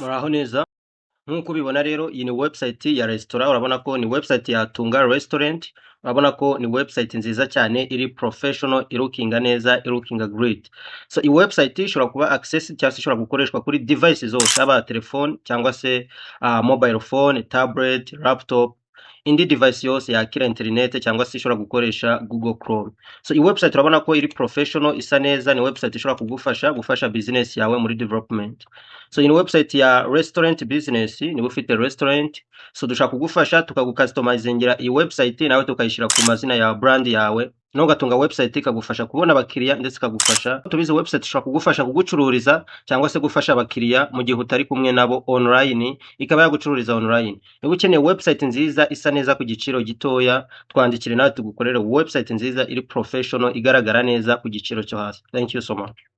Muraho neza. Nk'uko ubibona rero, iyi ni website ya resitora. Urabona ko ni website ya Tunga Restaurant. Urabona ko ni website nziza cyane, iri professional, ilookinga neza, ilookinga great. So iyi website ishobora kuba access cyangwa se ishobora gukoreshwa kuri device zose, yaba telefone cyangwa se mobile phone, tablet, laptop, indi device yose yakira internet cyangwa se ishobora gukoresha Google Chrome. So iyi website urabona ko iri professional, isa neza. Ni website ishobora kugufasha gufasha business yawe muri development. So iyi ni website ya restaurant business. Niba ufite restaurant, so dushobora kugufasha tukagucustomizingira iyi website, nawe tukayishyira ku mazina ya brand yawe, nawe ugatunga website ikagufasha kubona abakiriya ndetse ikagufasha. Tubizi, website ishobora kugufasha kugucururiza cyangwa se gufasha abakiriya mu gihe utari kumwe nabo online, ikaba yagucururiza online. Niba ukeneye website nziza isa neza ku giciro gitoya, twandikire nawe tugukorere website nziza iri professional, igaragara neza ku giciro cyo hasi. Thank you so much.